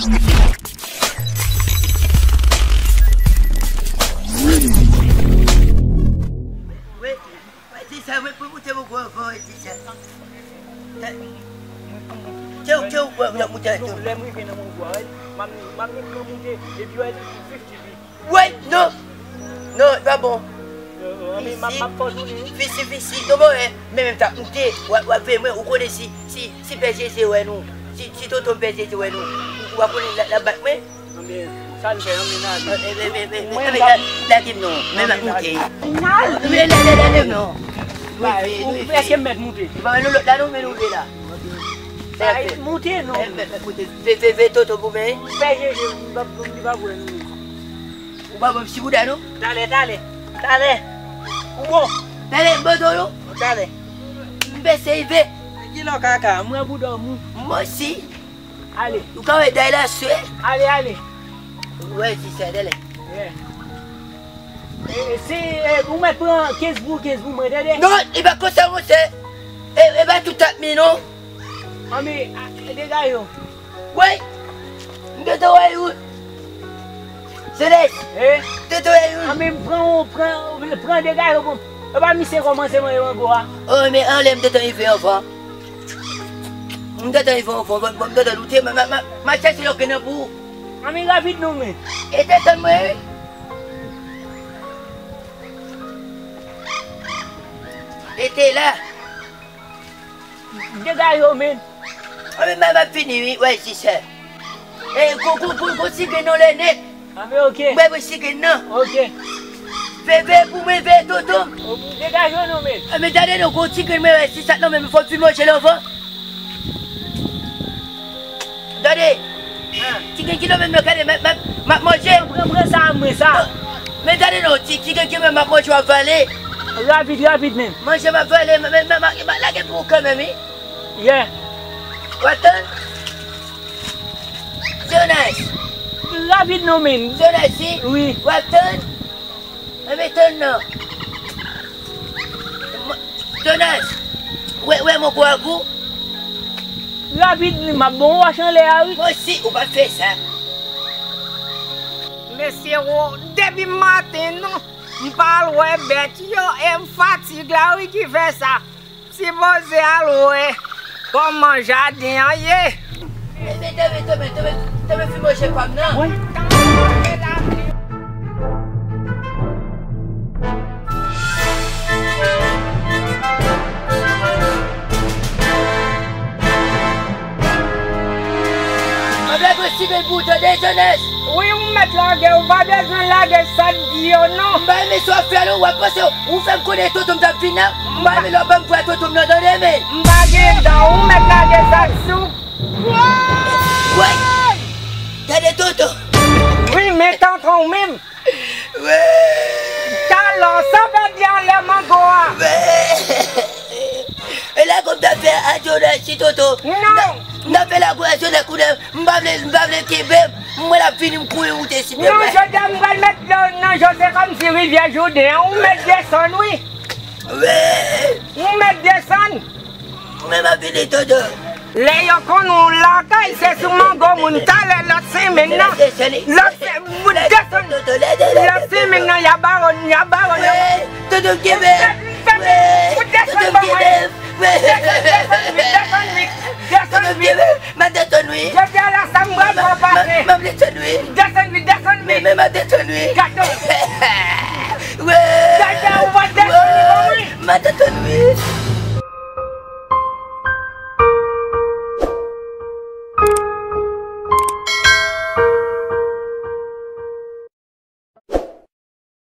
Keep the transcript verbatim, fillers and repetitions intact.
Wi, wi, di sa, wi, pou moute mon gwo van, wi, di sa. Tchè, tchè, w, w, w, moute tou. Lè m rive nan mon gwa, wi, m ap, m ap met gran moute, epi w al fifty fifty. Wi, non. Non, li pa bon. Fisi, fisi, fisi, non, bon, eh, men menm t ap moute, w ap, w ap veye mwen, ou konnen si, si, si Pè Jezi wè nou, si, si tonton Pè Jezi wè nou, ou, ou pa konnen l ap bat mwen? Anben, sa n fè, anben, n ale. Mwen, lage m non, men m ap moute. Lage m non. Ou, ou, èske m mèt moute? Ou pa wè nou lòt la non, men nou vle la. Ay, moute non. Moute, ve, ve, ve, tonton pou mwen. Pè Jezi, m pa, m pa kwè nou. Ou pa ban m si bouda non? Talè, talè, talè. Ou bon? Talè, m ban w non. Talè. M pèse rive. Kilò kaka, m wè bouda w mou. Mwen si. Ale. Ou ka wè day la swe. Ale, ale. Wè, si sa, talè. Yeah. E, e, si, e, ou mèt pran kenz pou kenz pou mwen, tande? Non, li pa konsa, monchè. E, e pa tout tap mi, non. Anben, a, degaje w. Woy! M te towe youn. Selès! Eh? M te towe youn. Anben, pran, pran, pran degaje w, bon. E pa misye kòmanse manje mango a. Oh, men anlè m te tan rive anvan. M te tan rive anvan, bon, bon, m te tan loute, ma, ma, ma, ma chèche lòt grenn nan pou ou. Anben, rapid non, men. E te tann mwen, wi. E te la. Degaje w, men. Anben, m ap fini, wi, wè, si sè. E, gon, gon, gon, gon sigen non lè nèt. Anben, oke. Mwen, mwen sigen nan. Oke. Veye pou mwen, veye tonton. O, degaje w non, men. Anben, tande non, gon sigen mwen, wè, si sa non, men fò m fin manje l anvan. Tande. Ti gen kilo menm nan, gade, m ap, m ap, m ap manje. Pran, pran sa a mwen sa. Men gade non, ti, ti gen kilo menm m ap manje, w ap vale. Rapid, rapid menm. Manje m ap vale, men, men, men, men, lage pou ou kanmenm, wi. Yeah. W ap tann? Jonas. Rapid non, men. Jonas, wi. Wi. W ap tann? Anben tann non. Jonas, wè, wè mwen gwo ak ou. Rapid, m ap bon wòch anlè a, wi. Mwen si ou pa fè sa. Mesye, wo, depi maten, non, m pa al wè bèt yo, e fatig la, wi, ki fè sa. Sipoze al wè kòman jaden an ye. Mesye, tanmen, tanmen, tanmen, tanmen fin manje pa m nan. Wi. Mwen vle gwo simen pou tande, Jonas. Wi, ou mèt lage, ou pa bezwen lage sa k di yo, non. M pa renmen sa w ap fè, non. W ap panse ou fè m konnen tonton m t ap vin nan. M pa renmen lè w ap ban m vwa tonton m nan, tande, men. M pa gen dan, ou mèt lage sa k sou. Woy! Gade tonton. Wi, men tonton w menm. Wi! Talò, sa w pèdi anlè mango a? Wi! E lago m ta fè a Jonas, si tonton. Non. M ta, m ta fè lago a Jonas kounye a, m pa vle, m pa vle kenbe m. M wè l ap vini, m kouri moute, silvouplè. Non, jodi a m pral met dlo nan je w, se kòmsi rivyè Jouden an, ou mèt desann, wi. Wi. Ou mèt desann. Mwen m ap vini, tonton. Lè yo konn ou lakay, se sou mango moun. Talè lòt semèn nan. Lòt se-, desann. Lòt semèn nan, y a baron, y a baron. Tonton, kenbe. Ou desann ban mwen. Desann, desann vit, desann vit, desann vit. M ap desann, wi. Jodi a la, sa m pral fè w pase. M ap desann, wi. Desann vit, desann vit. Men, men, m ap desann, wi. Gade w. Wi. Gade w, pa desann, wi. M ap desann, wi.